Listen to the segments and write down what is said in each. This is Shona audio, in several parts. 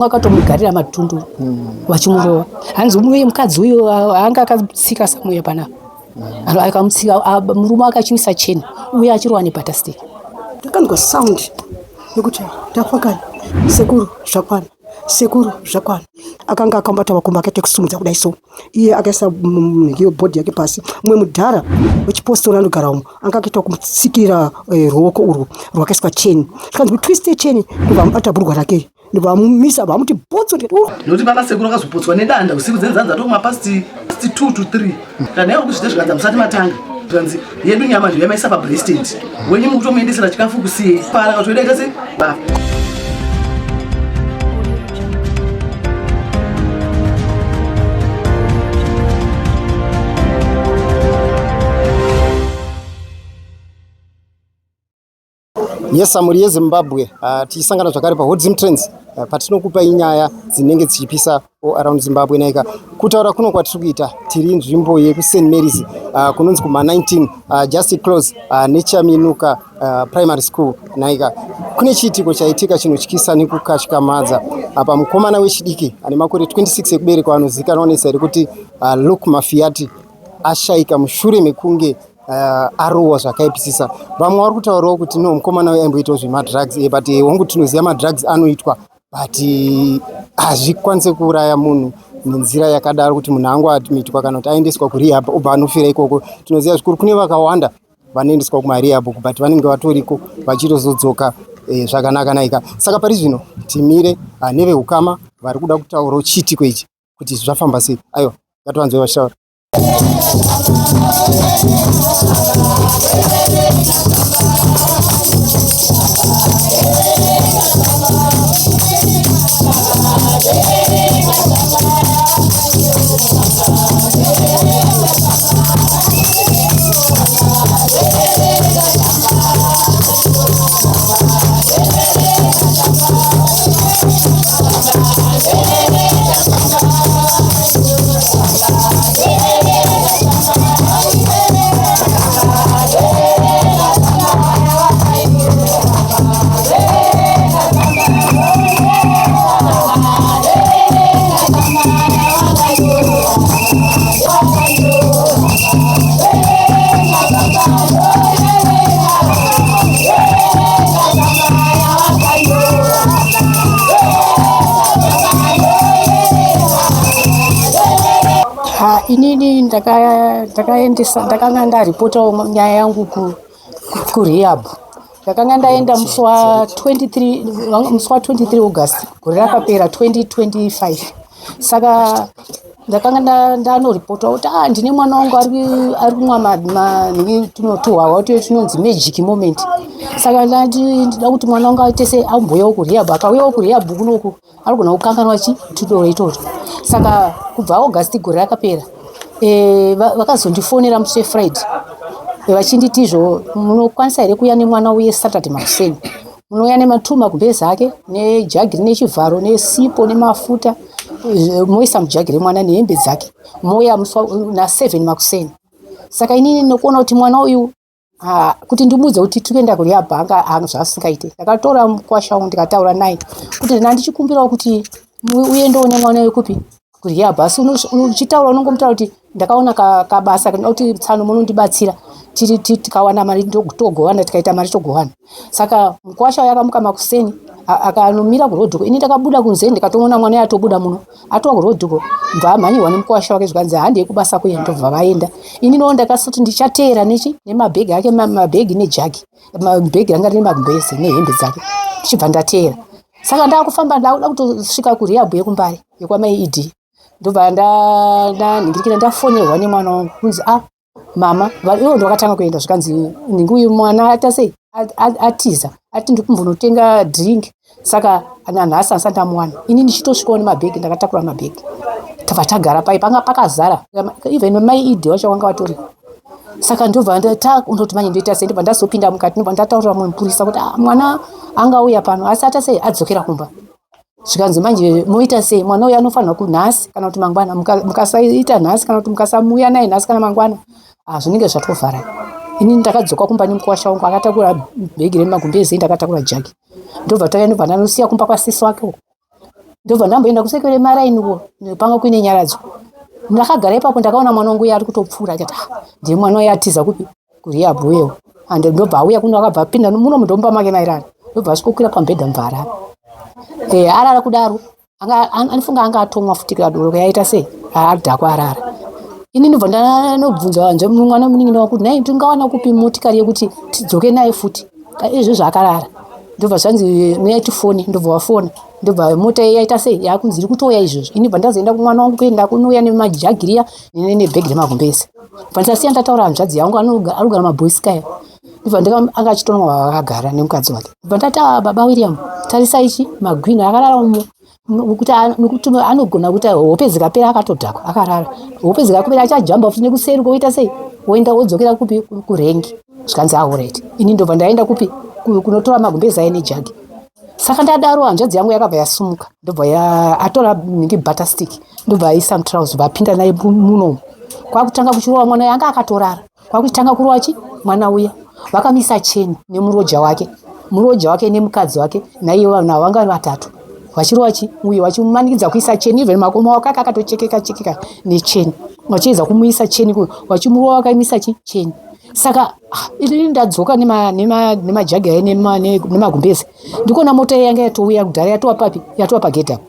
Vakatomugarira matundu vachimurova. Hanzi uye mukadzi uyo anga akatsika samuya panapa. Akamutsika murume akachiisa cheni uye achirova nebutter stick. Ndakanzwa sound yekuti ndafa kani sekuru zvakwana sekuru zvakwana. Akanga akambata makumbo akaita kusumudza kudai so iye akaisa iyo bhodhi yake pasi. Mumwe mudhara wechipostori anogara umo anga akaita kumutsikira ruoko urwu rwakaiswa cheni. Zvikanzi kutwiste cheni ndobva amubata bhurugwa rake vamumisa vamuti botso nokuti vana sekuru vakazopotswa nedanda usiku dzenzanza tokumapast 2 to 3 kana ivo kuzvita zvikanzi musati matanga zvikanzi yedu nyama ndiyo yamaisa pabrestent wenyu mukutomuendesera chikafu kusiye para katoida ita se ba. Yes, mhuri yeZimbabwe tichisangana zvakare paHot Trends patinokupa inyaya dzinenge dzichipisa all around Zimbabwe naika. Kutaura kuno kwatiri kuita tiri nzvimbo yekuSt Mary's kunonzi kuma 19 just close neChaminuka Primary School naika. Kune chiitiko chaitika chinotyisa nekukatyamadza apa mukomana wechidiki ane makore 26 ekuberekwa anozikanwa nezita rekuti Luke Mafiati ashaika mushure mekunge arohwa zvakaipisisa. Vamwe vari kutaurawo kuti no, mukomana uyu aimboitawo zvemadrugs, but hongu tinoziva madrugs anoitwa, but hazvikwanise kuuraya munhu nenzira yakadaro kuti munhu angoadmitwa kana kuti aendeswa kurehab obva anofira ikoko. Tinoziva zvikuru kune vakawanda vanoendeswa kumarehab but vanenge vatoriko vachitozodzoka zvakanaka naika. Saka pari zvino timire neveukama vari kuda kutaurawo chiitiko ichi kuti zvafamba sei. Aiwa, ngativanzwe vachitaura. Ha, inini ndakaendesa ndakanga ndaripotawo nyaya yangu kurehab. Ndakanga ndaenda musi wa 23, musi wa 23 August gore rakapera 2025. Saka ndakanga ndanoripota kuti ndine mwana wangu ari kumwa tuhwahwa tunonzi magic moment. Saka ndati ndida kuti mwana wangu aite se ambouyawo kurehab. Akauyawo kurehab kunoku anogona kukanganwa chi tudoro itotwo. Saka kubva August gore rakapera vakazondifonera musi weFriday vachinditi izvo munokwanisa here kuuya nemwana uye Saturday makuseni. Munouya nematuma kumbezi ake nejagi rine chivharo nesipo nemafuta, moisa mujagi remwana nehembe dzake, mouya musi na7 makuseni. Saka inini nekuona kuti mwana uyu kuti ndimuudze kuti tiri kuenda kurehab anga zvaasingaite. Ndakatora mukwasha wangu ndikataura naye kuti ndanga ndichikumbirawo kuti uendewo nemwana uyu kupi kurehab, asi uchitaura unongomutaura kuti ndakaona kabasa kana kuti tsano munondibatsira tikawana mari togovana, tikaita mari togovana. Saka mukwasha uyu akamuka makuseni akanomira kurodhoko. Ini ndakabuda kunze ndikatoona mwana uyu atobuda muno atova kurodhoko, bva amhanyirwa nemukwasha wake zvikanzi handei kubasa kuye, ndobva vaenda. Ini no ndakasoti ndichateera nechi nemabhegi ake, mabhegi nejagi, mabhegi anga rine magumbeze nehembe dzake, ndichibva ndateera. Saka ndakufamba ndakuda kutosvika kurehab yekuMbare yekwamai ED, ndobva ndanhingirikira ndafonerwa nemwana wangu kunzi mama ivo ndovakatanga kuenda, zvikanzi nhingi uyu mwana aita sei atiza, ati ndikumbonotenga drink. Saka nanhasi andisati ndamuwana. Ini ndichitosvikawo nemabhegi, ndakatakura mabhegi, tabva tagara pai panga pakazara, even mai ED wacho vanga vatoriko. Saka ndobva ndoti manje ndoita sei, ndobva ndazopinda mukati, ndobva ndataurira mumwe mupurisa kuti mwana angauya pano asi ata sei adzokera kumba. Zvikanzi manje moita sei, mwana uyu anofanirwa kunhasi kana kuti mangwana, mukasaita nhasi kana kuti mukasamuuya naye nhasi kana mangwana, zvinenge zvatovhara. Ini ndakadzoka kumba nemukwasha wangu akatakura bhegi remagumbezi, ndakatakura jagi, ndobva tauya, ndobva ndanosiya kumba kwasisi wake uko. Ndobva ndamboenda kusekere marainiko panga kuine nyaradzo. Ndakagara ipapo, ndakaona mwana wangu uya ari kutopfuura, akati, "Ah, ndiye mwana uya atiza kupi, kurehab uyewo." And ndobva auya kuno, akabva apinda muno mundomba make mairara, ndobva asvikokwira pamubhedha, mubva arara. Arara kudaro, anofunga anga atomwa futi kadoro, yaita sei, adhakwa, arara. Ini ndobva ndanobvunza vanzve mwana munin'ina wakuti, "Nai, tingawana kupi motikari yekuti tidzoke naye futi izvozvo akarara?" Ndobva zvanzi, "Uyai tifone." Ndobva wafona, ndobva mota yaita sei, yakunzi iri kutouya izvozvo. Ini bva ndazoenda kumwana wangu, kuenda kunouya nemajagiriya nebhegi remagumbezi. Bva ndasiya ndataura hanzvadzi yangu anogara mabhoisikaya. Ndobva anga achitonwa vakagara nemukadzi wake. Bva ndati, "Ah, baba William, tarisai chi magwina akarara umo, nokuti anogona kuti hope dzikapera akatodhakwa akarara, hope dzikapera achajamba futi nekuseri, koita sei, woenda wodzokera kupi, kurengi." Zvikanzi, "Alright." Ini ndobva ndaenda kupi, kunotora magumbezi aye nejagi. Saka ndadaro, hanzvadzi yangu yakabva yasumuka, ndobva atora nhingi, butter stick, ndobva aisa mutrauzi, vapinda naye munomu, kwakutanga kuchirova mwana uya anga akatorara. Kwakutanga kurova chi mwana uya, vakamisa cheni nemuroja wake, muroja wake nemukadzi wake naiye, navo vanga vari vatatu vachirova chi uye vachimumanikidza kuisa cheni. Even makoma wake aka akatochekeka chekeka necheni, vachiedza kumuisa cheni, vachimurova vakaimisa chi cheni. Saka ini ndadzoka nemajagi aya nemagumbezi, ndikuona mota yanga yatouya kudhara, yatova papi, yatova pagedhi apo.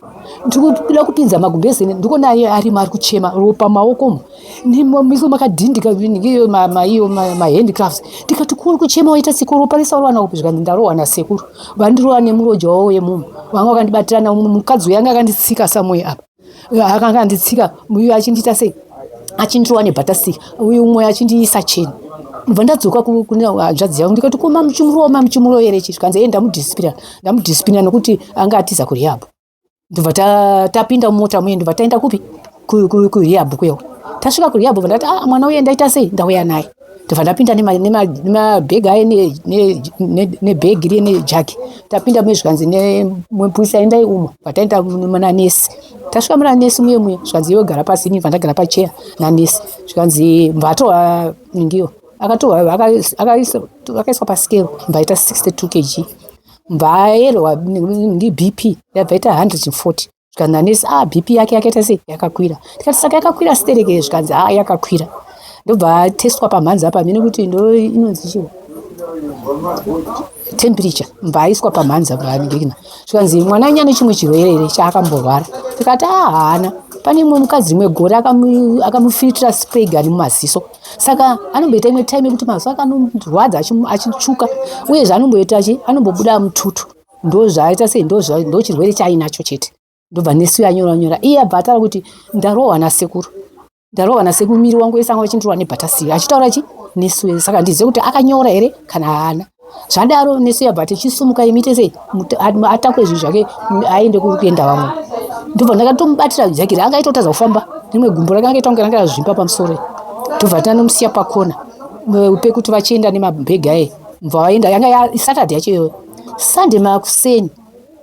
Ndikuda kupinza magumbezi, ndikuona arimo ari kuchema, ropa maokomo nemiso makadhindika iyo mahandcuffs. Ndikati, "Kuri kuchema, waita siko, ropa risarowana kupi?" Zvikanzi, "Ndarohwa nasekuru, vandirowa nemuroja wavo wemunhu, vanga vakandibatirana, mukadzi uyu anga akanditsika samuye apa, akanga anditsika uyu achindiita sei, achindirova nebutter stick, uyu umwe achindiisa cheni." Ndobva ndadzoka kune hanzvadzi yangu, ndikati, "Koma muchimurova, muchimurovere chi?" Zvikanzi, "E, ndamudhisipirina, ndamudhisipirina nokuti anga atiza kurehab." Ndobva tapinda mumota muye, ndobva taenda kupi, kurehab kuyo. Tasvika kurehab, bva ndati, "Ah, mwana uye ndaita sei, ndauya naye." Ndobva ndapinda nemabhegi aye nebhegi riye nejagi. Tapinda muye, zvikanzi nemupurisa, "Endai umo." Bva taenda muna nesi. Tasvika muna nesi muye muye, zvikanzi, "Iwe gara pasi." Ini bva ndagara pacheya nanesi. Zvikanzi, bva ningiyo akatorwa, akaiswa pasikero, bva aita 62 kg, bva ayerwa ndiBP, yabva ita 140. Zvikanzi nanesi, "A, ah, BP yake yakaita sei, yakakwira." Tikati, "Saka yakakwira stereke?" Zvikanzi, "A, yakakwira." Ndobva atestwa pamhanza apa mene kuti ndo inonzi chiwo temperature, mbva aiswa pamhanza paaningina. Zvikanzi, "Mwana wenyu ane chimwe chirwere here chaakamborwara?" Tikati, "A, haana. Pane imwe mukadzi rimwe gore akamufilitira spray gun mumaziso, saka anomboita imwe time yekuti maziso ake anorwadza, achitsvuka, uyezve anomboita chi anombobuda mututu. Ndo zvaaita sei, ndo chirwere chaainacho chete." Ndobva nesi anyora nyora, iye abva ataura kuti, "Ndarohwa nasekuru, ndarohwa nasekuru, miri wangu wese anga vachindirwa nebutter stick," achitaura chi nesi. Saka ndizive kuti akanyora here kana haana. Zvadaro nesi yabva ati, "Chisumuka, imiite sei, atakure zvinhu zvake aende kuri kuenda vamwe." Ndobva ndakatomubatira jakiri, anga aitotadza kufamba, rimwe gumbo rake angaita kunge ranga razvimba pamusoro. Ndobva tanomusiya pakona pekuti vachienda nemabhegi aye, mubva vaenda. Yanga Saturday yacho iyoyo. Sunday makuseni,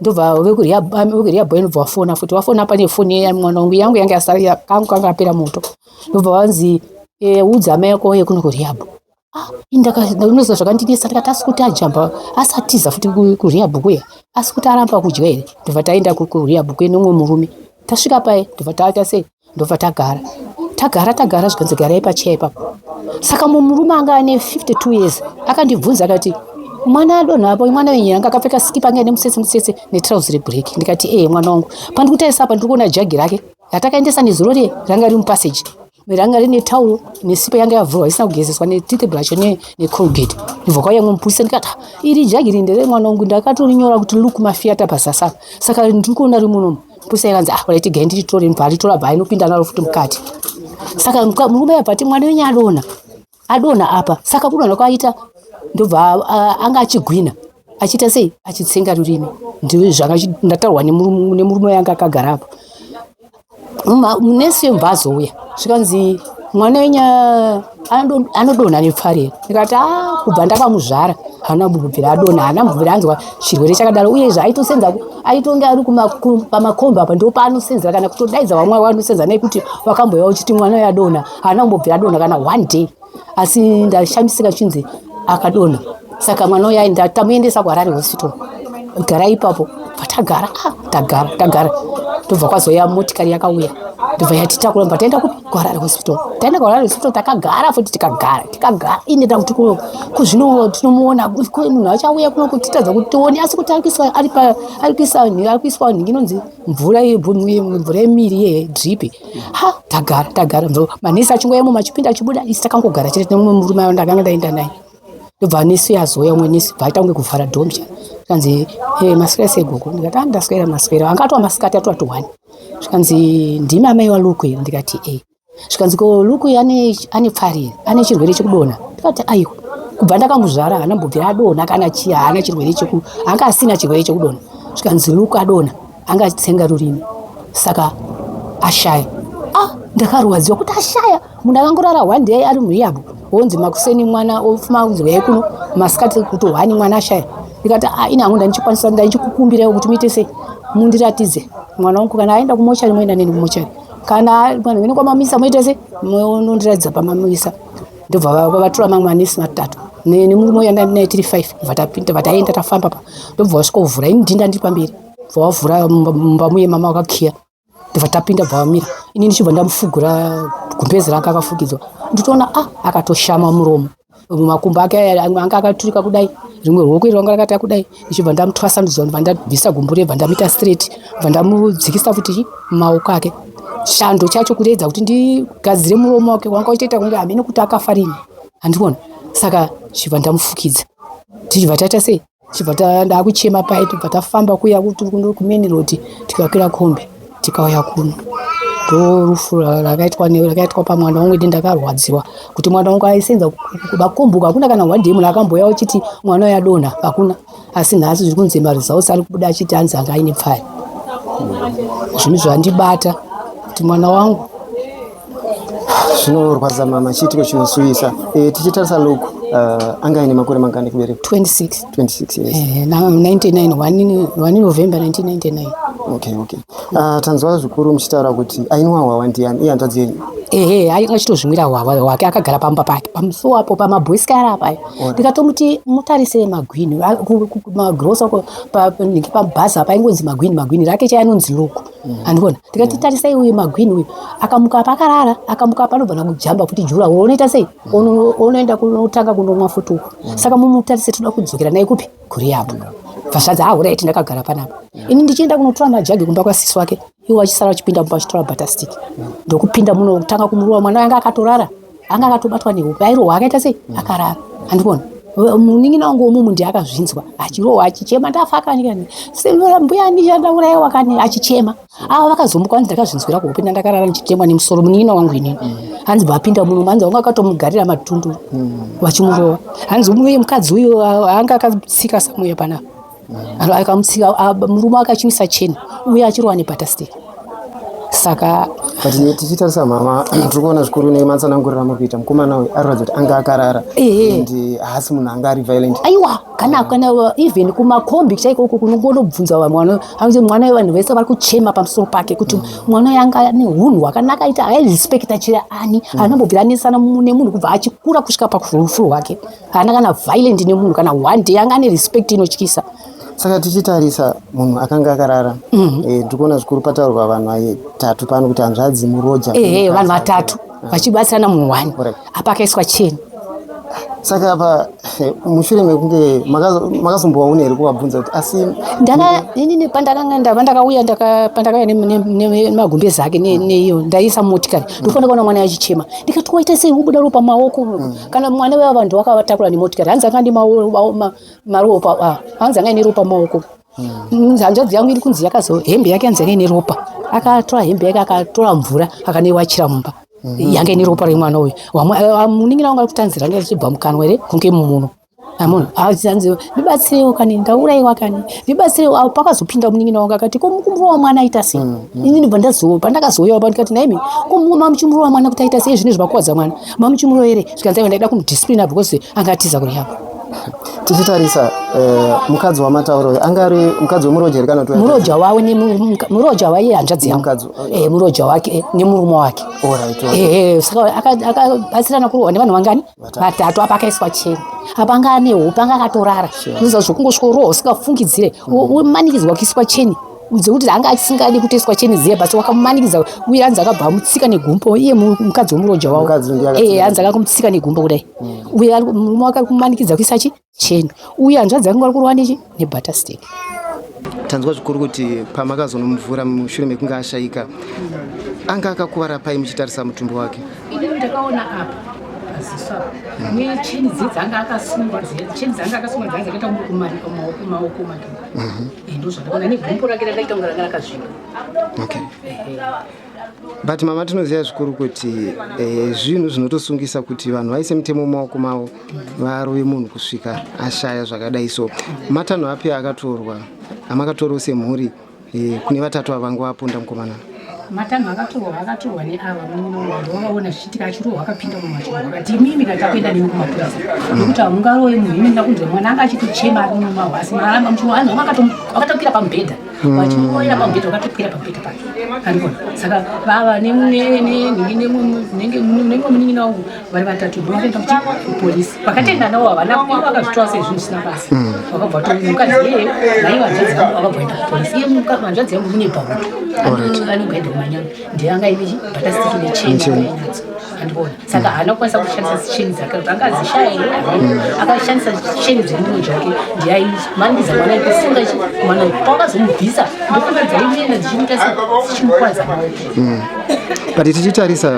ndobva vekurehab ndobva vafona futi. Vafona, pane foni yemwana wangu, yangu yanga kangu kanga apera moto. Ndobva vanzi, "Udza amai ako auye kuno kurehab." Ah, unoziva zvakandinetsa? Ndikati, "Asi kuti ajamba, asi atiza futi kurehab kuya, asi kuti aramba kudya here?" Ndobva taenda kurehab kuye nemumwe murume. Tasvika paye, ndobva taita sei, ndobva tagara, tagara, tagara. Zvikanzi, "Garai pacheya ipapo." Saka mumwe murume anga ane 52 years akandibvunza akati, "Mwana adonha apo, mwana wenyu?" Anga akapfeka sikipa anga ine mutsetse mutsetse netrauzi reblack. Ndikati, "Ee, mwana wangu. Pandikutarisa apa, ndiri kuona jagi rake ratakaendesa nezuro riye, ranga riri mupassage, ranga rine tauro nesipo yanga yavhurwa isina kugezeswa, netoothbrush neColgate." Ndibva kwauya mumwe mupurisa. Ndikati, "Ah, iri jagi iri nderemwana wangu, ndakatorinyora kuti Luke Mafiata pazasi apa, saka ndiri kuona riri munomu." Mupurisa yakanzi, "Ah, raiti gai ndiritore." Ndibva aritora, bva ainopinda naro futi mukati. Saka murume yabva ati, "Mwana wenyu adonha, adonha apa." Saka kudonha kwaita, ndobva anga achigwina, achiita sei, achitsenga rurimi. Ndizvanga ndataurwa nemurume yanga akagara apo. Nesi yemubva azouya, zvikanzi, "Mwana wenyu anodonha nepfari here?" Ndikati, "A, kubva ndakamuzvara haana kumbobvira adonha, haana kumbobvira anzwa chirwere chakadaro. Uyezve aitosenza, aitonge ari pamakombi apa, ndo paanosenzera, kana kutodaidza vamwe vanosenza naye kuti vakambouya uchiti mwana uyu adonha. Haana kumbobvira adonha kana one day, asi ndashamisika chinzi akadonha. Saka mwana uyu tamuendesa kuHarare Hospital. Garai ipapo." Patagara, ah, tagara, tagara. Ndobva kwazouya motikari yakauya, ndobva yatitakura, ndobva taenda kupi? KuHarare Hospital. Taenda kuHarare Hospital, takagara futi, tikagara tikagara. Ine takuti kuzvino tinomuona munhu achauya kuno kutitadza kuti tione, asi kuti ari kuiswa ari pa ari kuisa ari kuiswa nhingi inonzi mvura mvura yemiri yedrip. Ha, tagara tagara, manesi achingoyemo machipinda achibuda, isi takangogara chete nemumwe murume ayo ndakanga ndaenda naye. Ndobva nesi yazouya, umwe nesi bva aita kunge kuvhara dhombi, zvikanzi, "Maswera sei, gogo?" Ndikati, "A, ndaswera, maswera." Anga atova masikati, atova 1. Zvikanzi, "Ndimi amai waLuku here?" Ndikati, "E." Zvikanzi, "Ko Luku ane pfari here? Ane chirwere chekudonha?" Ndikati, "Aiwa, kubva ndakamuzvara haana mbobvira adonha kana chii, haana chirwere cheku anga asina chirwere chekudonha." Zvikanzi, "Luku adonha, anga achitsenga rurimi, saka ashaya." Ah, ndakarwadziwa kuti ashaya. Munhu akangorara one day ari murehab, wonzi makuseni mwana ofuma kunzi uyai kuno masikati kuti 1 mwana ashaya. Ndikati, "Ah, ini hangu ndandichikwanisa, ndaichikukumbiraiwo kuti muite sei, mundiratidze mwana wangu. Kana aenda kumochari, moenda neni kumochari. Kana vanhu kwamamisa, moita sei, munondiratidza pamamisa." Ndobva vatora mamwe manesi matatu nemurume uya ndandinaye, tiri 5. Bva tapinda, bva taenda, tafamba pa, ndobva vasvika kuvhura. Ini ndinda ndiri pamberi, bva wavhura mumba muye, mama wakakiya. Ndobva tapinda, bva vamira. Ini ndichibva ndamufugura gumbezi ranga akafukidzwa, nditoona, a, akatoshama muromo, makumbo ake aya anga akaturika kudai, rimwe ruoko iri ranga rakata kudai. Ndichibva ndamutwasanudza, ndobva ndabvisa gumbure, bva ndamuita straight, bva ndamudzikisa futi mumaoko ake. Chando chacho kuredza kuti ndigadzire muromo wake wanga uchiita kunge hamene kuti akafa rini, handikuona. Saka chibva ndamufukidza, tichibva taita sei, chibva ndakuchema pai, tibva tafamba kuya kumain road, tikakwira kombi, tikauya kuno. Ndo rufu rakaitwa pamwana wangu. Ende ndakarwadziwa kuti mwana wangu aisenza kubakombuka, hakuna kana one day munhu akambouya uchiti mwana uyu adonha, hakuna. Asi nhasi zviri kunzi maresults ari kubuda achiti anzi anga aine pfari. Zvinhu zvandibata kuti mwana wangu. Zvinorwadza, mama, chiitiko chinosuyisa. Tichitarisa Luke, anga aine makore mangani kubereka? 26. 26 years. 99, 1 November 1999. Okay, tanzwa zvikuru muchitaura kuti ainwa hwawa. Ndiani? Iye hanzvadzi yenyu? Ehe, ainge achitozvimwira hwawa hwake akagara pamba pake pamusuwo apo pamabhoisikara apa. Ndikatomuti mutarise magwini magrosa uko pabhazi apa, aingonzi magwini, magwini rake chai anonzi Luku, handikuona. Ndikati, "Tarisai uyu magwini uyu, akamuka apa akarara, akamuka apa anobva nakujamba futi jura, unoita sei? Unoenda kunotanga kunomwa futi uko. Saka mumutarise, toda kudzokera naye kupi? Kurehab." Bva alright, ndakagara panapa ini ndichienda kunotora majagi kumba kwasisi wake, iwo achisara achipinda mumba achitora butterstick, ndokupinda muno kutanga kumurova. Mwana anga akatorara, anga akatobatwa nehope, airohwa akaita sei, akarara, handikuona. Munin'ina wangu womumu ndiye akazvinzwa achirohwa, achichema, "Ndafa kani kani, mbuya nisha, ndaurayiwa kani," achichema. Ava vakazomuka, hanzi, "Ndakazvinzwira kuhope, ndakarara ndichitemwa nemusoro." Munin'ina wangu inini, hanzi vapinda muno, hanzi vanga akatomugarira matundu vachimurova. Hanzi uye mukadzi uyu anga akatsika samuya panapa, akamutsika murume akachimisa cheni uye achirova nebutterstick. Saka But tichitarisa, mama, tiri kuona zvikuru nematsananguriro amuri kuita, mukomana uyu ariratidza kuti anga akarara and haasi munhu anga ari violent. Aiwa, kana even kumakombi chaiko uko kunongonobvunza vamwe vanoti mwana uyu, vanhu vese vari kuchema pamusoro pake kuti mwana uyu anga ane unhu hwakanaka, aita airespecta chiri ani, haana mbobvira anesana nemunhu kubva achikura kusvika parufu rwake. Haana kana violent nemunhu kana one day, anga ane respect inotyisa. Saka tichitarisa munhu akanga akarara, tiri kuona zvikuru pataurwa vanhu vatatu pano, kuti hanzvadzi, muroja. Ehe, vanhu vatatu vachibatsirana munhu one. Apa akaiswa cheni. Saka apa mushure mekunge makazombovaona here kuvabvunza kuti asi? Ndaka inini pandakanga pandakauya pandakauya nemagumbezi ake neiyo ndaisa mumotikari, ndofanira kuona mwana achichema. Ndikati, "Waita sei? Ubuda ropa maoko." Kana mwana weva vanhu vakavatakura nemotikari, hanzi anga maropa, hanzi anga ine ropa maoko. Hanzvadzi yangu iri kunzi yakazo hembe yake yanzi yanga ine ropa, akatora hembe yake, akatora mvura, akanoiwachira mumba, yanga ine ropa remwana uyu. Munin'ina wangu ari kutanzira ranga richibva mukanwa here kunge mumuno amunhu. Hanzi, "Ndibatsirewo kani, ndaurayiwa kani, ndibatsirewo." Apo pakazopinda munin'ina wangu akati, "Ko mukumurova mwana aita sei?" Ini ndibva ndazo pandakazouyawo pa, ndikati, "Naimi, ko mamuchimurova mwana kuti aita sei? Zvine zvakuwadza mwana, mamuchimurova here?" Zvikanzi, "Aiwa, ndaida kumudisciplina because anga atiza kurehab." Tichitarisa mukadzi wamatauro uyu, anga ari mukadzi wemuroja here kana kuti? Muroja wawe, muroja waiye hanzvadzi yangu. Mukadzi. Muroja wake nemurume wake. Saka akabatsirana kurohwa nevanhu vangani? Vatatu. Apa akaiswa cheni, apa anga ane hope, anga akatorara. Unoziva zvokungosvikorohwa usingafungidzire, womanikidzwa kuiswa cheni. Dzekuti anga asingadi kutoiswa cheni dziya but wakamumanikidza uye hanzi akabva amutsika negumbo iye mukadzi wemuroja wavo. Mukadzi ndiye akatsika. Eh, hanzi akamutsika negumbo kudai. Uye murume wake ari kumumanikidza kuisa chi cheni. Uye hanzvadzi yake ari kurova nechi nebutter stick. Tanzwa zvikuru kuti pamakazonomuvhura mushure mekunge ashaika anga akakuvara pai muchitarisa mutumbi wake? Inini ndakaona apa paziso apa necheni dziye dzanga akasungwa, cheni dzanga akasungwa dzanga dzakaita kunge kumanika mumaoko maoko make. Eh, ndozvandakaona negumbo rake rakaita kunge ranga rakazvimba. Okay. But mama, tinoziva zvikuru kuti zvinhu zvinotosungisa kuti vanhu vaise mutemo mumaoko mavo varove munhu kusvika ashaya zvakadai. So matanho api akatorwa amakatorwa semhuri kune vatatu ava vaponda mukomana? Matanho akatorwa neava vakaona zvichiitika achirohwa, akapinda mumachirohwa akati, "Imimi kana takuenda nemi kumapurisa nekuti hamungarovi munhu." Imi ndakunzwa mwana anga achitochema ari mumahwa, asi maramba muchirohwa. Anhu vakatokwira pamubhedha, vachimurovera pamubhedha, vakatokwira pamubhedha pake andikona. Saka vava nemumwe munin'ina wangu vari vatatu ndo vakaenda kuti kupolisi, vakatenda navo. Havana ivo, vakazvitora sezvinhu zvisina basa. Vakabva vato mukadzi iyeye naivo hanzvadzi yangu vakabva vaenda kupolisi. Iye hanzvadzi yangu mune bhahutu anongaenda kumanyama, ndiye anga ine butter stick necheni ainadzo andikuona. Saka haana kukwanisa kushandisa cheni dzake kuti anga adzishaya here. Akashandisa cheni dzemuroja wake, ndiye aimanikidza mwana kusunga mwana. Pawakazomubvisa ndofunga dzaienda dzichimuita dzichimukwadza maoko. But tichitarisa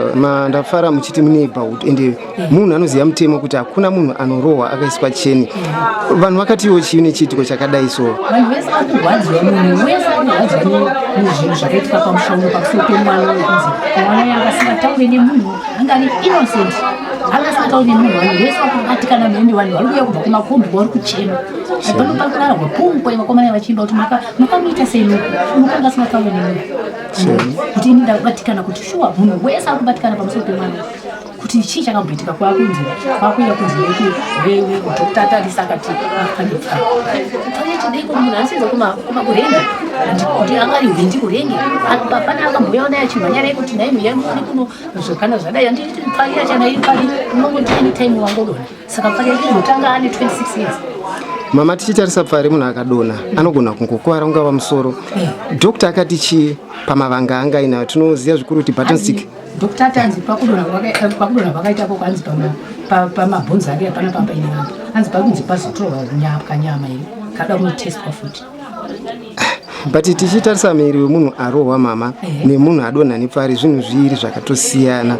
ndafara muchiti mune bhaut, ende munhu anoziva mutemo kuti hakuna munhu anorohwa akaiswa cheni. Vanhu vakatiwo chii nechiitiko chakadai so? Vanhu vese vari kurwadziwa, munhu wese ari kurwadziwa nezvinhu zvakaitika pamusha uno pamusoro pemwana wekunzi mwana uyo angasingataure nemunhu, anga ari innocent, anga asingatauri nemunhu. Vanhu vese vari kubatikana neni, vanhu vari kuuya kubva kumakombi, vari kuchema pano pari kurarwa pungwe, vakomana vachiimba kuti makamuita sei nuku nuku anga asingatauri nemunhu. Kuti ini ndabatikana kuti shuwa munhu wese ari kubatikana pamusoro pemwana, kuti chii chakamboitika. Kwakunzi kwakuya kunzi doctor atarisa akati pane pfari chidaiko, munhu anosenza kumakurenge kuti anga ari hwindi kurenge. Pane akambouya naye achimhanya naye kuti nhai muyai muone kuno kana zvadai, handiti pfari yachana iri pfari unongoti anytime wangodona. Saka pfari yake izotanga ane 26 years. Mama, tichitarisa pfari, munhu akadonha anogona kungokuvara ungava musoro. Doctor akati chii pamavanga anga ainayo? Tinoziva zvikuru kuti baton stick. Doctor ati anzi pakudonha kwakaita koko, anzi pamabhonzo ake hapana papaine vanga, anzi pakunzi pazotorwa kanyama iri kada kunotestwa futi. But tichitarisa muviri wemunhu arohwa, mama, nemunhu adonha nepfari, zvinhu zviri zvakatosiyana.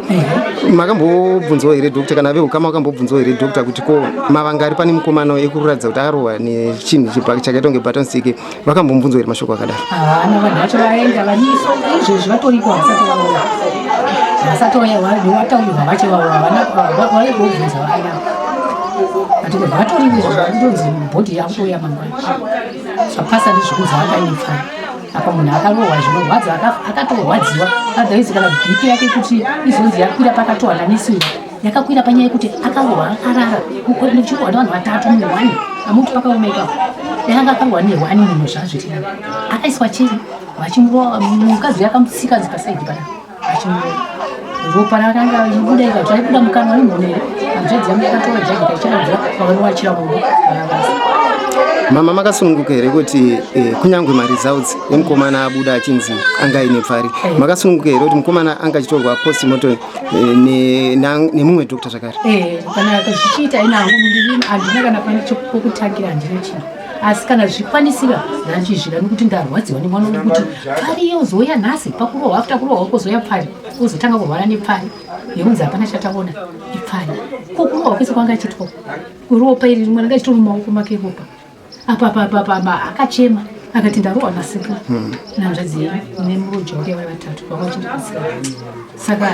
Makambobvunzawo here doctor, kana veukama vakambobvunzawo here doctor kuti ko mavanga ari pane mukomana ekuratidza kuti arohwa nechinhu chakaita kunge baton stick? Vakambomubvunzawo here mashoko akadaro? Havana, vanhu vacho vaenda variso izvezvi vatoriko, havasati vauya, havasati vauya, wataurirwa vacho havana vaigobvunza vaya but vatoriko izvezvi, vakutonzi body yakutouya mangwana. Zvapasa ndezvekunzi anga ine pfari apa munhu akarohwa zvinorwadza, akatorwadziwa. Otherwise kana BP yake kuti izonzi yakwira pakatohwa nanesi yakakwira panyaya yekuti akarohwa akarara uchirohwa nevanhu vatatu munhu one amuti pakaoma ipapo. Yakanga akarohwa nehwani munhu zvazvitina akaiswa cheni vachimurova, mukadzi akamutsika pasaidi pana achimurova, ropa rakanga richibuda ikati raibuda mukanwa nemhuno here. Hanzvadzi yangu yakatora jagi kaichera mvura, vakanowachira mumba vakarasa. Mama, makasununguka here kuti kunyange maresults emukomana abuda achinzi anga aine pfari, makasununguka here kuti mukomana anga achitorwa postmortem nemumwe doctor zvakare? Eh, kana zvichiita ina hangu handina kana pane pokutangira, handina chinhu, asi kana zvikwanisira ndanchizvida nekuti ndarwadziwa nemwana uyu kuti pfari yozouya nhasi pakurohwa, after kurohwa kwozoya pfari, ozotanga kurwara nepfari yekunzi hapana chataona ipfari. Ko kurohwa kwese kwanga achiitwa, ropa iri rimwe ranga chitori mumaoko make ropa apa apa apa apa apa. Akachema akati ndarohwa nasekuru nahanzvadzi yenyu nemuroja wake vari vatatu vanga vachindibatsira, saka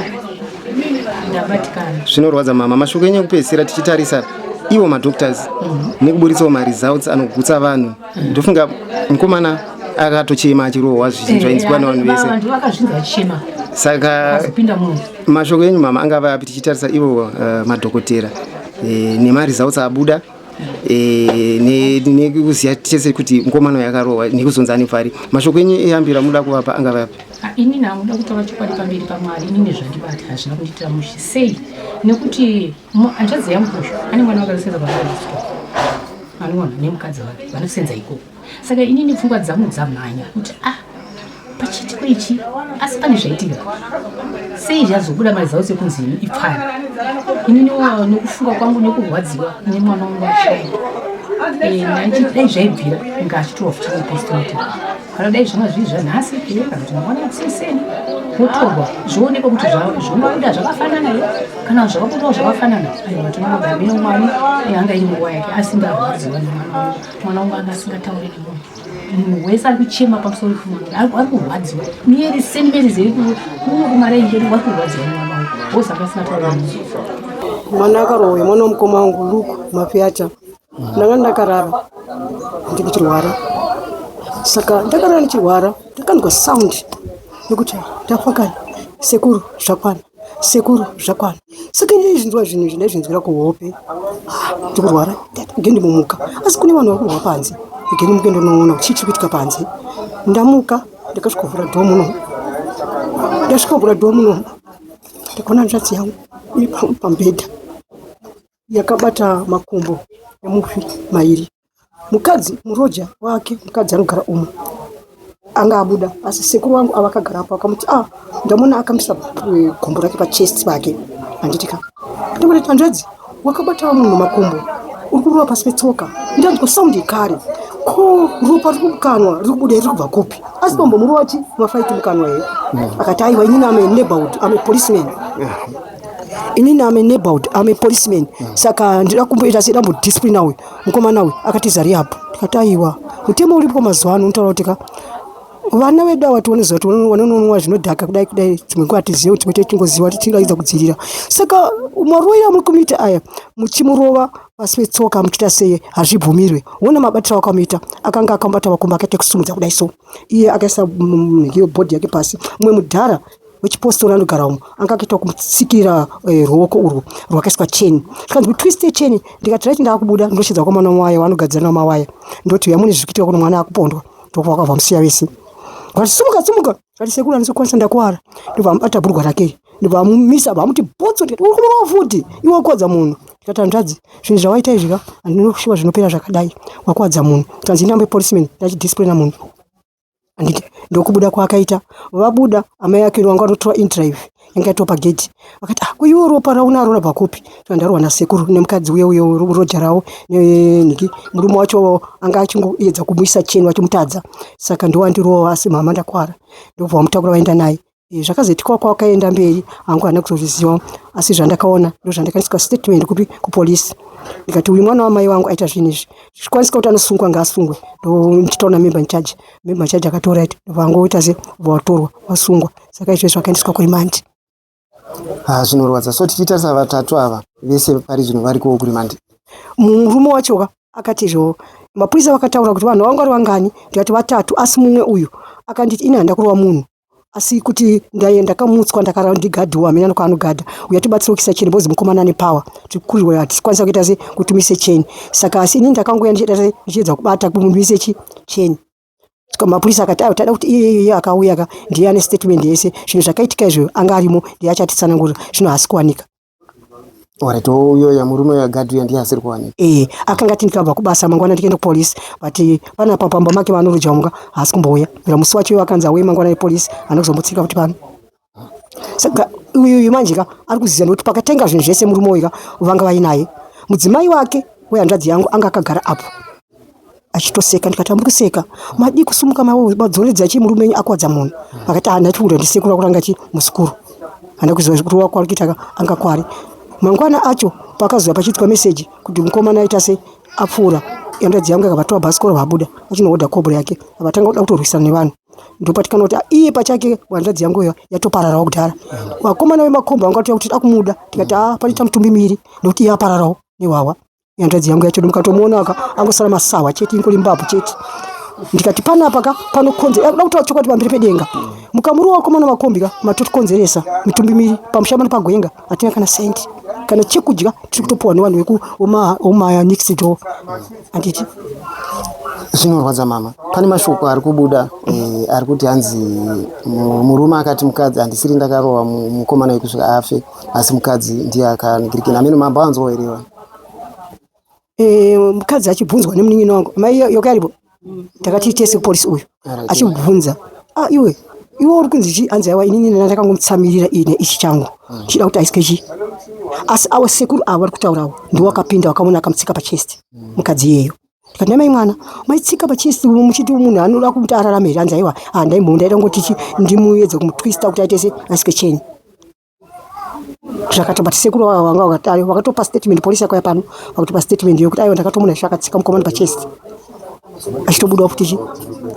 ndabatikana. Zvinorwadza, mama. Mashoko enyu ekupedzisira, tichitarisa iwo madoctors nekuburitsawo maresults anogutsa vanhu, ndofunga mukomana akatochema achirohwa zvichinhu zvainzwiwa nevanhu vese. Vanhu vakazvinzi vachichema. Saka azopinda munhu. Mashoko enyu, mama, angava api tichitarisa ivo madhokotera nemaresults abuda, nekuziva tese kuti mukomana uyu akarohwa nekuzonzi ane pfari? Mashoko enyu eyambira muda kuvapa angava api? Ah, inini hamuda kutaura chokwadi pamberi paMwari, inini zvandibata hazvina kundiitira mushe. Sei? Nekuti hanzvadzi yangu uyu ane mwana wakasenza paaasto, anoona nemukadzi wake vanosenza ikoko. Saka inini pfungwa dzangu dzamhanya kuti ah. ichi asi pane zvaitika sei zvazobuda maresults ekunzi ipfana inini nekufunga kwangu nekurwadziwa nemwana wangu ashaya eh, dai zvaibvira inga achitorwa futi nepostmortem kana dai zvanga zviri zvanhasi eh, kana kuti mangwana kuseseni votorwa zvoonekwa kuti zvomabuda zvakafanana here kana zvakabudawo zvakafanana aiwa tinongogamira mwari eh, anga iri nguva yake asi ndarwadziwa nemwana wangu mwana wangu anga asingatauri nemunhu munhu wese ari kuchema pamusoro pemwana ari kurwadziwa miyeri seni meri zeri kuno kumaraini kwedu vari kurwadziwa nemwana wangu wose anga asingatauri nemunhu mwana akarohwa mwana womukoma wangu luku mafiata ndanga ndakarara ndichirwara saka ndakarara ndichirwara ndakanzwa sound yekuti ndafa kani sekuru zvakwana sekuru zvakwana saka ndaizvinzwa zvinhu izvi ndaizvinzwira kuhope ah, ndikurwara ngendimomuka asi kune vanhu vari kurwa panze again muke ndonoona kuti chii chiri kuitika panze ndamuka ndakasvikovhura dhoo muno ndasvikovhura dhoo muno ndakaona hanzvadzi yangu iri pamubhedha yakabata makumbo emufi mairi. Mukadzi muroja wake mukadzi anogara umu anga abuda asi sekuru vangu ava akagara apo akamuti ah ndamuona akamisa eh, gumbo rake pachest pake handiti ka ndikuti hanzvadzi wakabata munhu makumbo uri kurova pasi petsoka ndanzwa sound yekare ko ropa riri mukanwa riri kubuda riri kubva kupi asi bambo muri wati mafaiti mukanwa here akati aiwa inini am a neighborhood am a policeman inini am a neighborhood am a policeman saka ndida kumboita sei dambodisciplina uyu mukomana uyu akatiza rehab ndikati aiwa mutemo uripo mazuva ano unotaura kuti ka vana vedu ava tioneziva kuti vanononwa zvinodhaka kudai kudai dzimwe nguva hatizive kuti tinenge tichingoziva kuti tingaedza kudzivirira saka maroiro amuri kumuita aya muchimurova pasi petsoka muchiita sei hazvibvumirwe wona mabatiro awakamuita akanga akambata makumbo akaita kusumudza kudai so iye akaisa iyo bhodhi yake pasi mumwe mudhara wechipostori anogara umo anga akaita kumutsikirira eh, ruoko urwu rwakaiswa cheni zvikanzi kutwiste cheni ndikati right ndaakubuda ndochedza vakomana waya vanogadzira namawaya ndoti uya mune zviri kuitika kuno mwana akupondwa ndokubva vakabva musiya vese vakati simuka simuka kati sekuru handisi kukwanisa ndakuwara ndobva amubata bhurugwa rake ndobva amumisa vamuti botso ndikati uri kumurova futi iwe wakuwadza munhu ndikati hanzvadzi zvinhu zvawaita izvi ka handinoshuwa zvinopera zvakadai wakuwadza munhu tanzi ndambe policeman ndachidisciplina munhu handiti ndokubuda kwaakaita vabuda amai ake vanga vanotora indrive yanga yatova pagedhi vakati ah kuiwo ropa raunaro rabva kupi ndarwa nasekuru nemukadzi uye uye roja ravo nenhiki murume wacho anga achingoedza kumuisa cheni vachimutadza saka ndowandirova asi mama ndakwara ndobva vamutakura vaenda naye eh, zvakazoitika kwakaenda mberi hangu hana kuzozviziva asi zvandakaona ndozvandakaiswa statement kupi kupolisi ndikati uyu mwana wamai wangu aita zvinhu izvi zvikwanisika kuti anosungwa ngaasungwe ndochitaura member in charge member in charge akatora iti vangoita se vatorwa vasungwa saka izvezvi vakaendeswa kurimandi Ah, zvinorwadza so tichitarisa vatatu ava vese pari zvino varikowo kurimandi murume wacho ka akati izvo mapurisa vakataura kuti vanhu vanga vari vangani ndikati vatatu asi mumwe uyu akanditi ini handa kurova munhu asi kuti ndaye ndakamutswa ndakara ndigadhiwa hamene kwaanogadha uya tibatsire kuisa cheni because mukomana ane power tikurirwa hatikwanisa kuita se kuti muise cheni saka asi ini ndakangoya ndichiedza kubata kuti muise chi cheni mapurisa akati ayo tada kuti iye iye akauya ka ndiye ane statement yese zvinhu zvakaitika izvo anga arimo ndiye achatitsanangurira zvino haasi kuwanika Alright, uyo ya murume uyo gadhi uya ndiye asiri kuwanika. Eh, akanga ati ndikabva kubasa mangwana ndikaenda kupolice but eh, panapa pamba make vanoroja muka haasi kumbouya. Kubvira musi wacho iwo akanzi auye mangwana nepolice haana kuzombotsika kuti pano. Saka uyu uyu manje ka ari kuziva nekuti pakatenga zvinhu zvese murume uyu ka vanga vainaye. Mudzimai wake wehanzvadzi yangu anga akagara apo achitoseka ndikati amuri kuseka madii kusumuka madzoredza chii murume wenyu akwadza munhu akati ah ndati kuda ndisekuru akuranga chi muzukuru handa kuziva kuti wakwari kuita anga kwari mangwana acho pakazouya pachiitwa meseji kuti mukomana aita sei apfuura hanzvadzi yangu akavatora bhasikoro vabuda achinohodha kobro yake avatanga kuda kutorwisana nevanhu ndopatikana kuti iye pachake hanzvadzi yangu iyo yatopararawo kudhara vakomana vemakombo vanga vatoya kuti akumuda tikati a panoita mutumbi miri nekuti iye apararawo nehwahwa hanzvadzi yangu yacho mukatomuona aka angosara masawa chete ingori mbabvu chete ndikati panapa ka panokonzera kuda kutaura chokwadi pamberi pedenga mukamurova komana makombi ka matotikonzeresa mitumbi miri pamusha pano pagwenga hatina kana sendi kana chekudya tiri kutopuwa nevanhu vekumaya next door handiti zvinorwadza mama pane mashoko ari kubuda eh, ari kuti hanzi murume akati mukadzi handisiri ndakarova mukomana wekusvika afe asi mukadzi ndiye akanigirikina amene mambo anzwa here vanhu eh, mukadzi achibvunzwa nemunin'ina wangu mai yoka aripo takati tese kupolisi uyu achibvunza ah iwe Iwe uri kunzi chii? Hanzi aiwa inini ndanga ndakangomutsamirira ine ichi changu ndichida kuti aiswe chii. Asi avo sekuru avo vari kutaurawo ndiwo wakapinda wakaona akamutsika pachest mukadzi iyeyo. Ndikati namai mwana maitsika pachest muchiti munhu anoda kuti ararame here? Hanzi aiwa handaimu ndaida kungoti chi ndimuedze kumutwista kuti aite se aiswe cheni. Zvakati but sekuru vava vanga vakati vakatopa statement polisi yakauya pano vakatopa statement yokuti aiwa ndakatomuona izvo akatsika mukomana pachest achitobuda futi chi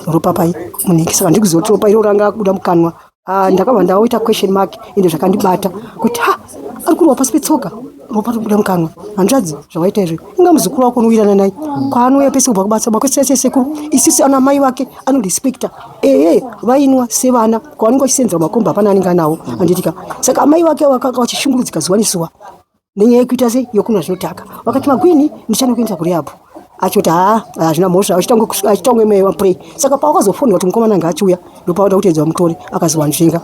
ropa pai munenge saka ndikuziva kuti ropa iro ranga rakubuda mukanwa. Ah, ndakabva ndaoita question mark ende zvakandibata kuti ha ari kurwa pasi petsoka ropa rikubuda mukanwa hanzvadzi zvawaita izvi inga muzukuru wako unowirirana naye kwaanouya pese kubva kubasa makwesese sekuru isisi ana mai vake anorespecta ehe vainwa sevana kwavanenge vachisenzera makombi hapana anenge anawo handitika saka amai vake vakanga vachishungurudzika zuva nezuva nenyaya yekuita sei yokunwa zvinodhaka vakati magwini ndichanokuendesa kurehab achoti haa hazvina mhosva achitange mapray saka pawakazofonera kuti mukomana anga achiuya ndopawada kuteedza mutore akazowanzvenga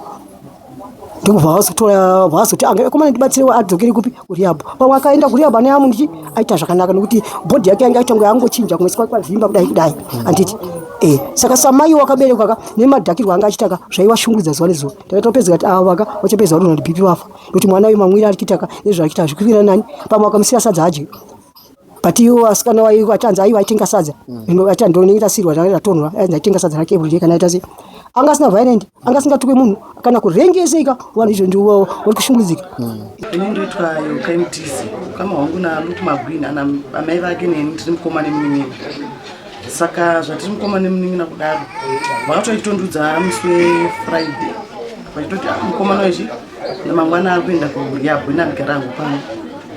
ndokubva vazotora vazoti anga komana ndibatsirewo adzokere kupi kurehab pamwe akaenda kurehab ane amundichi aita zvakanaka nokuti bhodhi yake yanga aitange yangochinja kumwe kwazvimba kudai kudai handiti eh saka samai wakaberekwa ka nemadhakirwo anga achiita ka zvaiwashungurudza zuva nezuva takatopedza kati ava ka vachapedza vadonha kuti bp vafa nokuti mwana uyu mamwire ari kuita ka nezvaari kuita hazvikuwira nani pamwe akamusira sadza adye but iwo asikana waiwo achanzi aiwa aitenga sadza mm. acha ndonenge tasirwa ratonhwa ainzi aitenga sadza rake everyday kana aita sei anga asina violent anga asingatukwe munhu kana kurengese ika vanhu izvo ndiwo vari kushungurudzika mm. ini ndoitwa yokai mutizi ukama hwangu naluke magwini ana amai vake neni ndiri mukoma nemunin'ina saka zvatiri mukoma nemunin'ina kudaro vakatoitondudza musi wefriday vachitoti ah, mukomana wechi mangwana ari kuenda kurehab ini andigara hangu pano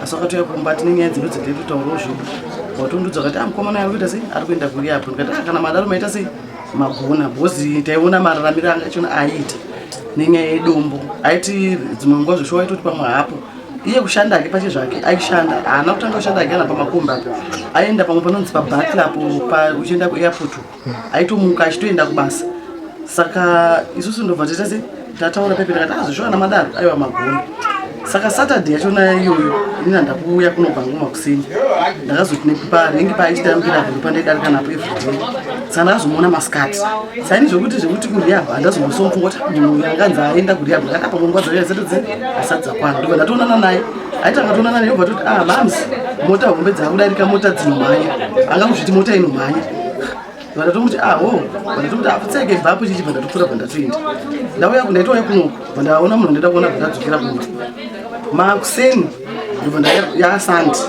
asi wakatouya kumba tine nyaya dzedu dzatiri kutaurawo zvedu watondudza kati ah mukomana ari kuita sei ari kuenda kurehab ndikati ah kana madaro maita sei magona because taiona mararamiro anga achiona aiita nenyaya yedombo aiti dzimwe nguva zveshuwa aitoti pamwe hapo iye kushanda hake pache zvake aishanda haana kutanga kushanda hake ana pamakombi apo aenda pamwe panonzi pabattle apo uchienda kuairport aitomuka achitoenda kubasa saka isusu ndobva taita se tataura pepe takati azvisho ah, ana madaro aiwa magona saka saturday yachona iyoyo ini handakuuya kunobva ngoma kuseni ndakazoti neparengi paaichitambira apo ndopandaidarika napo everyday saka ndakazomuona masikati saini zvekuti zvekuti kurehab handazombosomufunga kuti munhu uyu anganzi aenda kurehab ndakati apa nguva dzacho dzati dzi asati dzakwana ndobva ndatoonana naye aiti akatoonana naye obva toti ah mams mota hombe dzakudarika mota dzinomhanya anga kuzviti mota inomhanya vandatomuti ah ho vandatomuti apfutseke ah, bvapo chichi bva ndatopfuura bva ndatoenda ndauya ndaitouya kunoku bva ndaona munhu ndaida kuona bva ndadzokera kumba makuseni ndobva ndayasandi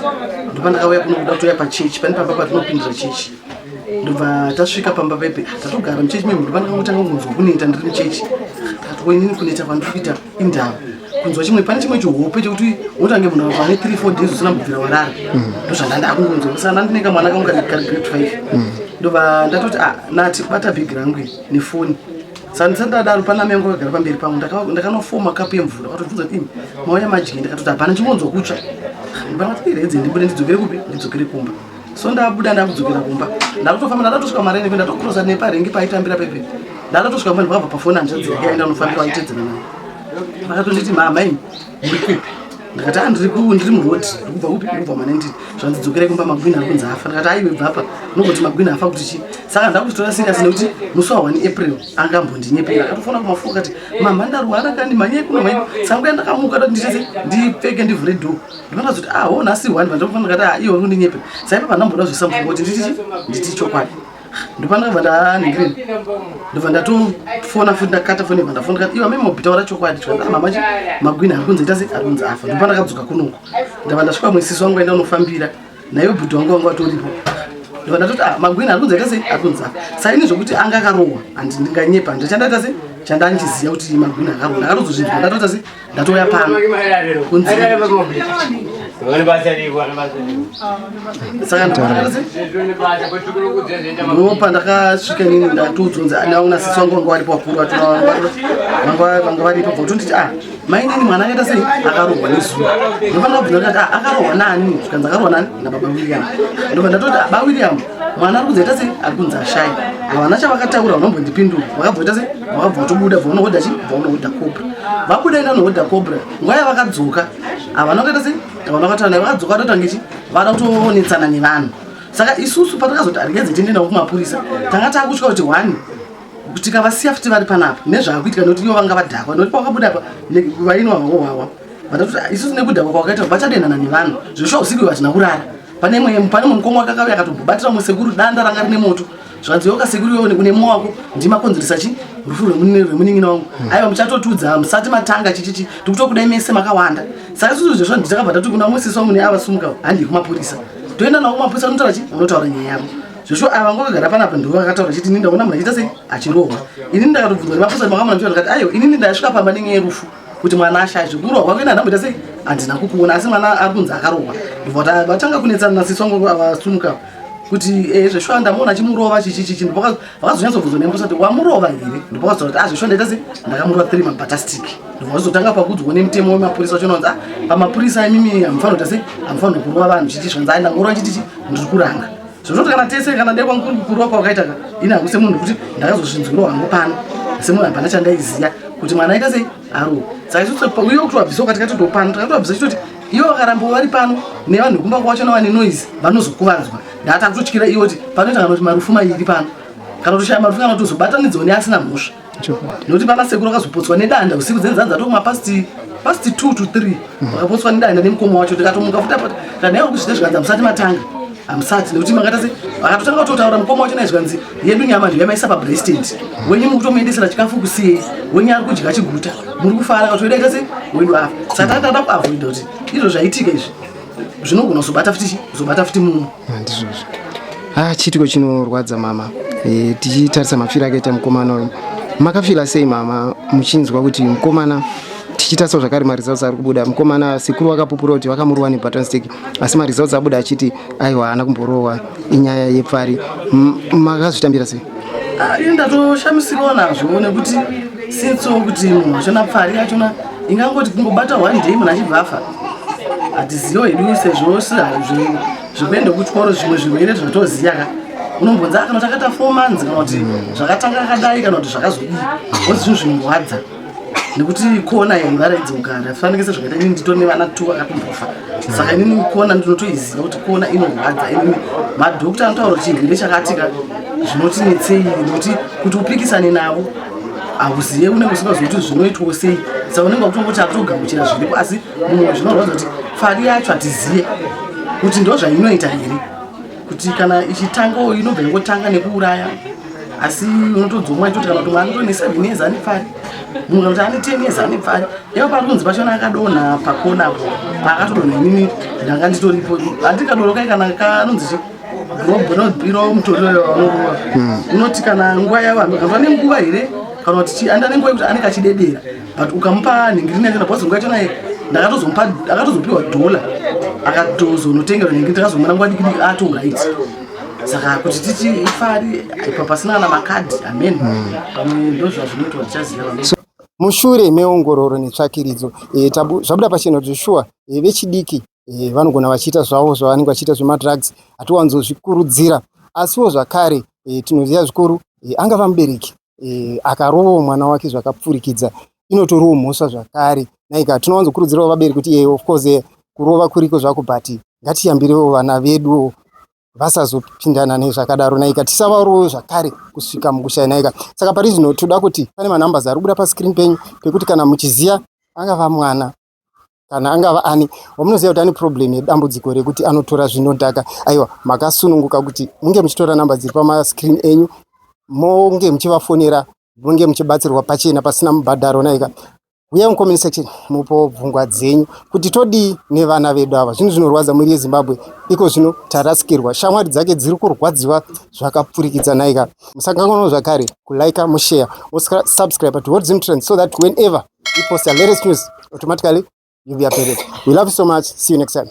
ndopa ndakauya kuno kuda kutouya pachechi pane pamba patinopindira chechi ndobva tasvika pamba pepe tatogara muchechi memo ndopa ndakangotanga kunzwa kuneta ndiri muchechi ndakati ko inini kuneta kwandiri kuita indava kunzwa chimwe pane chimwe chihope chekuti unotange munhu ane 3 4 days usina kubvira warara ndozvandanda akungonzwa saka ndandine kamwana kangu kari grade 5 ndobva ndatoti ah nati bata bhegi rangu iri nefoni saka ndisati ndadaro pana mai vangu vakagara pamberi pangu ndakanofoma kapu yemvura vakatobvunza kuti imi mauya madyi ndakatoti hapana chingonzwa kutsva ndakati iredze ndibude ndidzokere kupi ndidzokere kumba so ndabuda ndakudzokera kumba ndakutofamba ndatosvika mareni ndatokrosa neparengi paitambira pepe ndatosvika kumba ndakabva pafoni hanzvadzi yake yaenda unofambira waitedzana naye vakatonditi mama imi muri kupi ndakati ah, ndiri muroad ndikubva kupi ndikubva manendini zvanzi dzokerai kumba magwini ari kunzi afa ndakati aiwe bva apa unogoti magwini afa kuti chii saka ndakuchitora serious nekuti musi wa 1 april angambondinyepera akatofona kumafuka akati mama ndarwara kani mhanyai kuno mhanyai saka nguya ndakamuka ndati nditese ndipfeke ndivhure door ndakazoti ah ho nhasi one vandakufana ndakati ah iwe uri kundinyepera saka ipapo ndamboda zvoisa mupfungwa kuti nditi nditi chokwadi ndopandakabva ndanhingirini ndobva ndatofona futi ndakata foni bva ndafona ndikati iwe amai mobhitaura chokwadi chikati ah mama chi magwini ari kunzi ita sei ari kunzi afa ndopandakadzoka kunoku ndabva ndasvika muisisi wangu aenda unofambira naiwe bhudhi wangu wanga watoripo ndobva ndatoti ah magwini ari kunzi aita sei ari kunzi afa saka ini zvokuti anga akarohwa handi ndinganyepa ndichandaita sei chandandiziva kuti magwini akarohwa ndakatozozvinzwa ndatoita sei ndatouya pano kunzi saka ndopandakasvika inini ndatodzonzi ndaona sisi wangu vanga varipo vakuru vanga varipo bva kutonditi ah mainini mwana akaita sei akarohwa nezuva ndofanira kubvunza ndikati ah akarohwa nani zvikanzi akarohwa nani nababa william ndobva ndatoti ah, ba william mwana ari kunzi aita sei ari kunzi ashaya havana chavakataura vanombondipindura vakabva ita sei vakabva vatobuda bva vanohodha chi bva vanohodha cobra vabuda enda vanohodha cobra nguva yavakadzoka havana kuita sei havana kutaura naye vakadzoka vatotange chi vada kutonetsana nevanhu saka isusu patakazoti aregedze tiende navo kumapurisa tanga takutya kuti one Tikavasiya futi vari panapa nezvaakuitika, nekuti ivo vanga vadhakwa, nekuti pavakabuda apa vainwa hwavo hwawa, vatati isusu nekudhakwa kwakaita vachadenhana nevanhu. Zveshuwa usiku hatina kurara. Pane mumwe mukoma wake akauya akatombobatira mumwe sekuru danda ranga rine moto, zvanzi, "Yoka sekuru, iwe une mwa wako ndimakonzeresa chi rufu rwemunin'ina wangu." Aiwa, muchatotudza musati matanga chichichi, tikutokudai mese makawanda. Saka isusu zvezvo nditakabva tati kuna umwe sisi wangu neavasumuka, handii kumapurisa. Toenda navo kumapurisa, unotaura chi unotaura nyaya yavo. Zveshuwa ava vanga vagara panapa ndo vakataura chiti, "Ini ndaona munhu achiita sei, achirohwa." Inini ndakatobvunzwa nemapurisa kuti makamona muchiona, ndikati, "Aiwa, inini ndasvika pamba nenyaya yerufu, kuti mwana ashaya. Zvekurohwa kwake handamboita sei, handina kukuona, asi mwana ari kunzi akarohwa." Ndobva vatanga kunetsana nasisi wangu avasumuka kuti zveshuwa ndamuona achimurova chichichichi. Vakazonyatsobvunzwa nemapurisa kuti wamurova here, ndopakazotaura kuti, "Azveshuwa ndaita sei, ndakamurova 3 mabaton stick." Ndobva vazotanga pakudzwa nemutemo wemapurisa vachionanzi, "Ah, pamapurisa imimi hamufanira kuita sei, hamufanira kurova vanhu." Chichi zvanzi, "Ai, ndangorova chichichi, ndiri kuranga." Zvozvoti kana tese kana ndekwa kurova kwakaita ka, ini hangu semunhu kuti ndakazozvinzwirawo hangu pano semunhu, hapana chandaiziya kuti mwana aita sei, arohwa. Saka isusu uye kutovabvisa ukati katotopano takatobvisa chitoti ivo vakaramba vari pano nevanhu vekumba kwachona vane noise vanozokuvadzwa. Ndata kutotyira iwo kuti panoita kana kuti marufu mairi pano, kana kutoshaya marufu, kana kutozobatanidzwa neasina mhosva, nekuti pana sekuru akazopotswa nedanda usiku dzenzanza tokuma past 2 to 3, vakapotswa nedanda nemukoma wacho. Tikatomuka futi apa tanaiwa kuzvite, zvikanzi, "Hamusati matanga, hamusati," nekuti makaita sei. Vakatotanga kutotaura mukoma wacho naye, zvikanzi, "Yedu nyama ndiyo yamaisa pabrace stand, wenyu mukutomuendesera chikafu kusiye, wenyu ari kudya chiguta, muri kufara kuti wedu aita sei, wedu afa." Saka tatada kuavoida kuti izvo zvaitika izvi zvinogona kuzobata futi chi kuzobata futi mumwe. Ndizvozvo. Ah, chiitiko chinorwadza mama. Tichitarisa mafiro akaita mukomana uyu, makafila sei mama muchinzwa kuti mukomana, tichitarisa zvakare maresults ari kubuda, mukomana sekuru vakapupura kuti vakamurova nebaton stick, asi maresults abuda achiti aiwa, haana kumborohwa, inyaya yepfari? Makazvitambira sei? Ah, ini ndatoshamisikawo nazvo, nekuti since kuti munhu achona pfari achona ingangoti kungobata one day munhu achibva afa, hatizivo hedu, sezvo zvekuenda kuchikoro zvimwe zvirwere zvatoziya ka, unombonzi kana kuti akaita 4 months, kana kuti zvakatanga akadai, kana kuti zvakazodii ozi zvinhu zvinorwadza, nekuti kona yaivaraidza kugara fanike sezvakaita inini nditori nevana two vakatombofa. Saka inini kona ndinotoiziva kuti kona inorwadza. Inini madhokta anotaura kuti chirwere chakatika zvinotinetsei, nekuti kuti upikisane navo hauzive, unenge usingazivi kuti zvinoitwawo sei. Saka unenge wakutongoti akutogamuchira zviripo, asi mumwe zvinorwadza kuti pfari yacho hatizive kuti ndo zvainoita here, kuti kana ichitangawo inobva ingotanga nekuuraya, asi unotodzomwa ichoti kana kuti mwana utori ne7 years ane pfari, munhu kana kuti ane 10 years ane pfari. Ivo pari kunzi pachona akadonha pakona apo, paakatodonha inini ndanga nditoripo. Handikadoro kai kana kanonzi chi iro mutoriro vanorova, unoti kana nguva yavo kana ane nguva here, kana kuti anda nenguva yekuti anenge achidedera, but ukamupa nhingirina yachona, because nguva yachona ndakatozomupa, akatozopiwa dhola, akatozonotengera nhingiri, takazomona nguva diki diki atoright. Saka kuti titi ifari ipa pasina kana makadhi, amen, pamwe ndo zvazvinoitwa, tichaziva. Mushure meongororo netsvakiridzo, zvabuda pachena kuti shuwa vechidiki vanogona vachiita zvavo zvavanenge vachiita zvemadrugs. Hatiwanzozvikurudzira, asiwo zvakare tinoziva zvikuru angava mubereki akarovawo mwana wake zvakapfurikidza, inotoriwo mhosva zvakare. Naika tinowanzokurudzirawo vabereki kuti of course kurova kuriko zvako, but ngatiyambirewo vana vedu vasazopindana nezvakadaro. Naika tisavarowo zvakare kusvika mukushaya. Naika saka pari zvino toda kuti pane manumbers ari kubuda pascreen penyu, pekuti kana muchiziva angava mwana kana angava ani wamunoziva kuti ane problem yedambudziko rekuti anotora zvinodhaka, aiwa, makasununguka kuti munge muchitora namba dziri pamascreen enyu, monge muchivafonera, munge muchibatsirwa pachena pasina mubhadharo. Naika uyai mucomment section mupo pfungwa dzenyu kuti todii nevana vedu ava. Zvinhu zvinorwadza mwiri yeZimbabwe iko zvino tarasikirwa, shamwari dzake dziri kurwadziwa zvakapfurikidza. Naika musakanganwa zvakare kulike, mushare, musubscribe to Zim Trends so that whenever we post our latest news, automatically you'll be updated. We love you so much. See you next time.